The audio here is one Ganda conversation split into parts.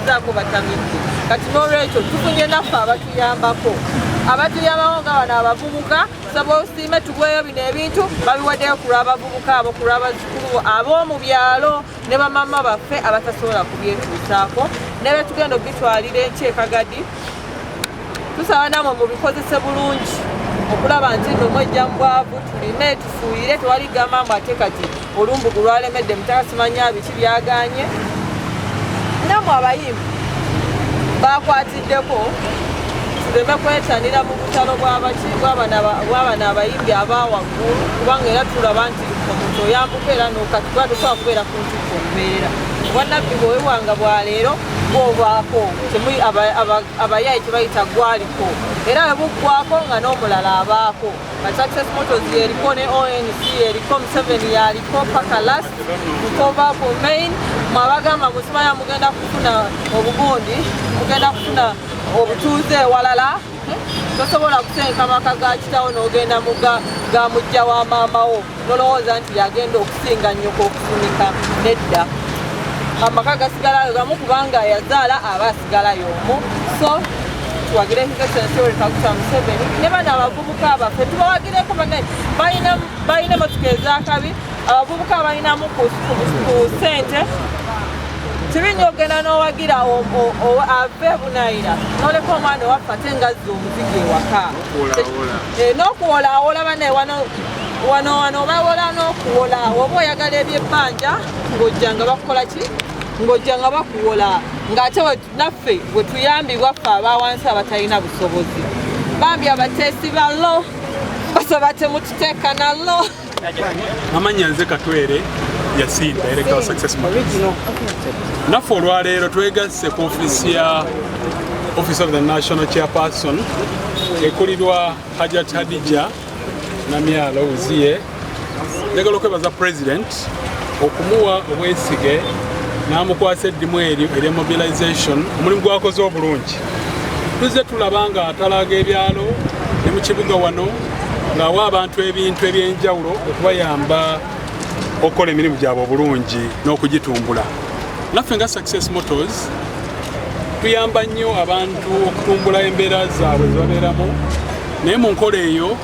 Batambuzaako batamidde. Kati n'olwekyo tufunye naffe abatuyambako, abatuyambako nga bano abavubuka. Saba osiime, tugweyo bino ebintu babiwaddeyo ku lw'abavubuka abo, ku lw'abazzukulu ab'omu byalo ne bamama baffe abatasobola kubyetuusaako, ne betugenda obitwalira enkyekagadi. Tusaba namwe mubikozese bulungi okulaba nti nno mwejja mu bwavu. Tulime, tufuuyire, tewali gamba mbu ate kati olumbugu lwalemedde mutaka, simanya biki byaganye. Namwe abayimbi bakwatiddeko, tuleme kwetanira mu butalo bw'abano abayimbi abawaggulu, kubanga era tulaba nti omuntu oyambuka era nokati kuba tosobola kubeera ku ntikko olubeerera. Obwannabbi bwewebwanga bwaleero bwovaako, abayayi tebayita gwaliko, era bwe buggwako nga n'omulala abaako. Success Motors yeriko, ne ONC yeriko, Museveni yaliko paka last kutova ku main. Mwabagamba musimanya mugenda kufuna obugundi, mugenda kufuna obutuuze ewalala. Tosobola kusenka maka ga kitawo n'ogenda mu ga mujja wa maamawo nolowooza nti yagenda okusinga nnyoko okufunika. Nedda, amaka gasigalayo gamu, kubanga yazaala aba asigalayo omu. So tuwagire His Excellency Yoweri Kaguta Museveni ne bano abavubuka baffe, tubawagireko. Bane balina emotoka ezakabi, abavubuka balinamu ku sente. Kibi nnyo ogenda n'owagira ave ebunayira n'oleka omwana owaffe ate ngazza omuzigo ewaka. N'okuwolaawola bane wano wano wano bawola n'okuwola. Oba oyagala ebyebbanja, ng'ojja nga bakukola ki, ng'ojja nga bakuwola, ng'ate naffe bwe tuyambibwa ffe abawansi abatalina busobozi. Bambi abateesi balo basaba temututeeka nalo. Amannya nze Katwere Yasin, director wa Success Motors. Naffe olwaleero twegasse ku ofiisi ya Office of the National Chairperson ekulirwa Hajat Hadija Namyalo Uziye. Njagala okwebaza President okumuwa obwesige n'amukwasa eddimu eryo erya mobilization, omulimu gwakoze obulungi. Tuzze tulaba nga atalaga ebyalo ne mu kibuga wano ng'awa abantu ebintu ebyenjawulo okubayamba okukola emirimu gyabwe obulungi n'okugitumbula. Naffe nga Success Motors tuyamba nnyo abantu okutumbula embeera zaabwe zebabeeramu, naye mu nkola eyo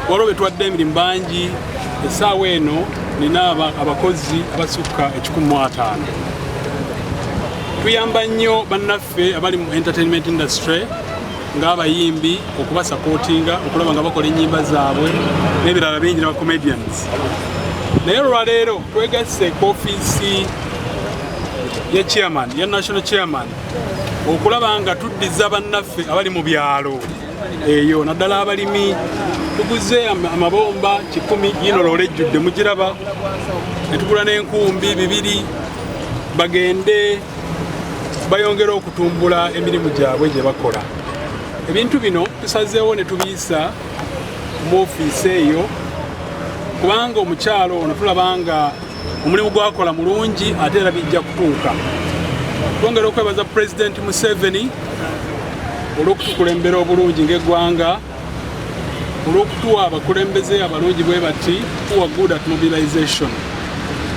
waliwo betwadde emirimu bangi. Essaawa eno nina abakozi abasukka 150. Tuyamba nnyo bannaffe abali mu entertainment industry ng'abayimbi, okubasapootinga okulaba nga bakola ennyimba zaabwe n'ebirala bingi, n'aba comedians. Naye olwaleero twegasse ku ofiisi ya chairman, ya national chairman, okulaba nga tuddiza bannaffe abali mu byalo eyo, naddala abalimi. Tuguze amabomba 100, yino loole ejjudde mugiraba, netugula n'enkumbi 200, bagende bayongere okutumbula emirimu gyabwe gye bakola. Ebintu bino tusazeewo ne tubiyisa mu ofiisi eyo kubanga omukyalo ono tulaba nga omulimu gwakola mulungi, ate era bijja kutuuka. Twongera okwebaza Pulezidenti Museveni olw'okutukulembera obulungi ng'eggwanga, olw'okutuwa abakulembeze abalungi bwe bati who are good at mobilization.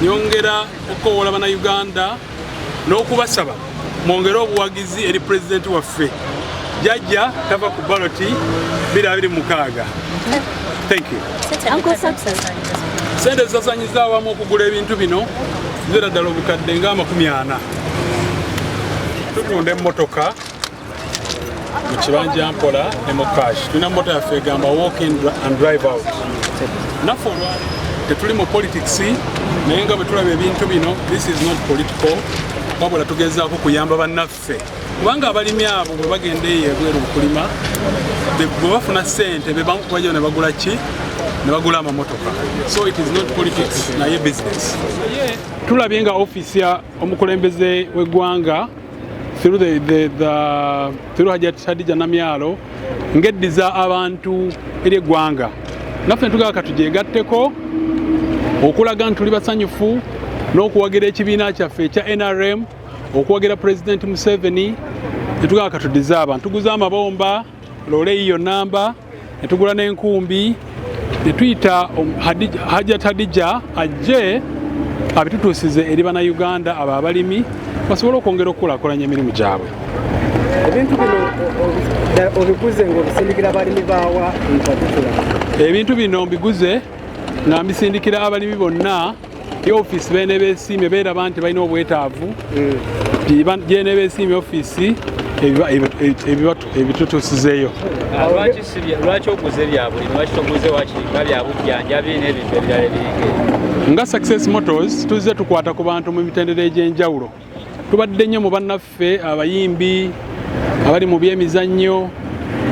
Nyongera okukowoola Bannayuganda n'okubasaba mwongere obuwagizi eri pulezidenti waffe. Jajja tava ku baloti 2026. Thank you. Uncle Success. Sente zisasanyiza awamu okugula ebintu bino ziwera ddala obukadde nga 40. Tutunda emmotoka mu kibanja mpola ne mu cash. Tulina moto yaffe egamba walk in and drive out. Naffe olwa tetuli mu politics, naye nga bwe tulaba ebintu bino, this is not political, wabula tugezaako kuyamba bannaffe, kubanga abalimi abo bwe bagenda eyo ebweru okulima, bwe bafuna ssente be bamu ne bagula ki, ne bagula amamotoka. So it is not politics, naye business. Tulabye nga ofiisi ya omukulembeze w'eggwanga through Hajat Hadija Namyalo ng'eddiza abantu eri eggwanga, naffe netugaba katugyegatteko okulaga nti tuli basanyufu n'okuwagira ekibiina kyaffe ekya NRM, okuwagira Pulezidenti Museveni. Netugaba katuddize abantu, tuguze amabomba, loole eyiyo namba, netugula n'enkumbi, netuyita Hajat Hadija ajje abitutuusize eri Bannayuganda abo abalimi. basobole okwongera okukulaakulanya emirimu gyabwe. Ebintu bino obiguze ng'obisindikira balimi baawa in particular? Ebintu bino mbiguze nga mbisindikira abalimi bonna. Ofiisi beene beesiimye beeraba nti balina obwetaavu, gyene beesiimye ofiisi ebitutuusizeeyo. Lwaki oguze bya bulimi? Lwaki toguze wakiri nga bya bujjanjabi n'ebintu ebirala ebiringa? Nga Success Motors tuzze tukwata ku bantu mu mitendera egy'enjawulo. Tubadde nnyo mu bannaffe abayimbi, abali mu byemizannyo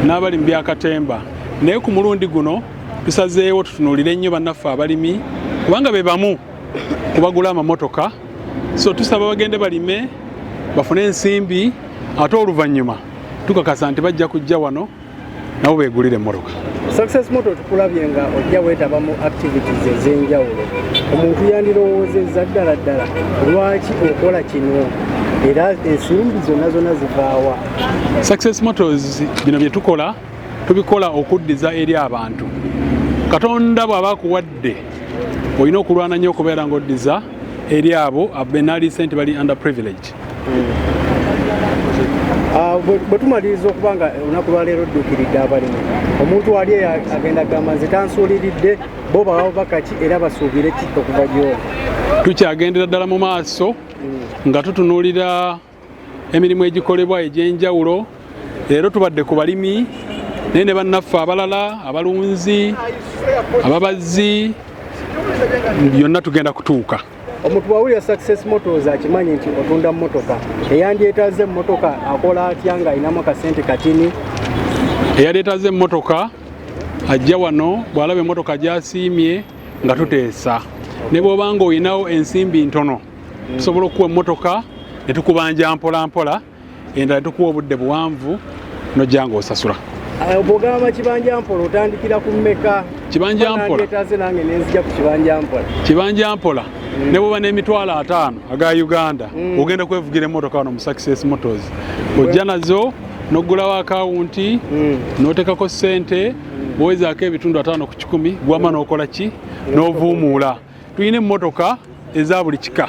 n'abali mu byakatemba, naye ku mulundi guno tusazeewo tutunuulire nnyo bannaffe abalimi, kubanga be bamu kubagula amamotoka. So tusaba bagende balime bafune ensimbi, ate oluvannyuma tukakasa nti bajja kujja wano nabo beegulire emmotoka. Success Motor, tukulabye nga ojja weetaba mu activities ez'enjawulo. Omuntu yandirowoozezza ddala ddala lwaki okola kino, era ensimbi zonna zonna zivaawa? Success Motors bino bye tukola tubikola okuddiza eri abantu. Katonda bw'aba akuwadde, olina okulwana nnyo okubeera ng'oddiza eri abo abenaalise nti bali under privilege. Bwe tumaliriza, okuba nga olunaku lwaleero odduukiridde abalimi, omuntu wali eyo agenda gamba nze tansuuliridde, bo bawa bakaki era basuubire ki okuva gy'oli? Tukyagendera ddala mu maaso nga tutunuulira emirimu egikolebwa egy'enjawulo. Leero tubadde ku balimi, naye ne bannaffe abalala abalunzi, ababazzi, byonna tugenda kutuuka. Omuntu bwawulira Success Motors akimanyi nti otunda mmotoka. Eyandyetaaze emmotoka akola atya ng'alinamu akasente katini? Eyaleetaze emmotoka ajja wano, bw'alaba emmotoka gy'asiimye nga tuteesa, ne bw'oba nga olinawo ensimbi ntono, tusobola okukuwa emmotoka ne tukubanja mpola mpola, endala tukuwa obudde buwanvu nojja ng'osasula. Bw'ogamba kibanja mpola, otandikira ku mmeka? Kibanja mpola. Nandyetaaze nange nenzija ku kibanja mpola. Kibanja mpola, ne bwoba n'50,000 aga Uganda, ogenda kwevugira emmotoka wano mu Success Motors. Ojja nazo n'oggulawo akawunti, n'oteekako ssente, bwowezaako 50% gwama n'okola ki, n'ovuumuula. Tulina emmotoka eza buli kika.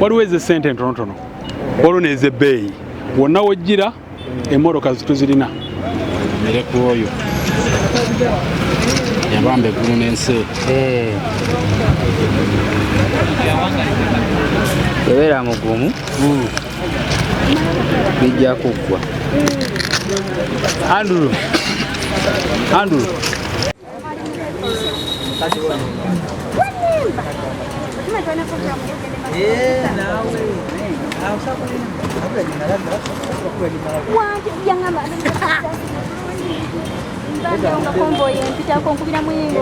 Waliwo ez'essente entonotono, waliwo n'ez'ebbeeyi. Wonna wojjira emmotoka tuzirina. Mere ku oyo yabamba eggulu n'ensi. Ebeera mugumu, bijja kuggwa. Andrew, Andrew. Yaŋŋamba nga konvoyi empitako nkubira muyingo.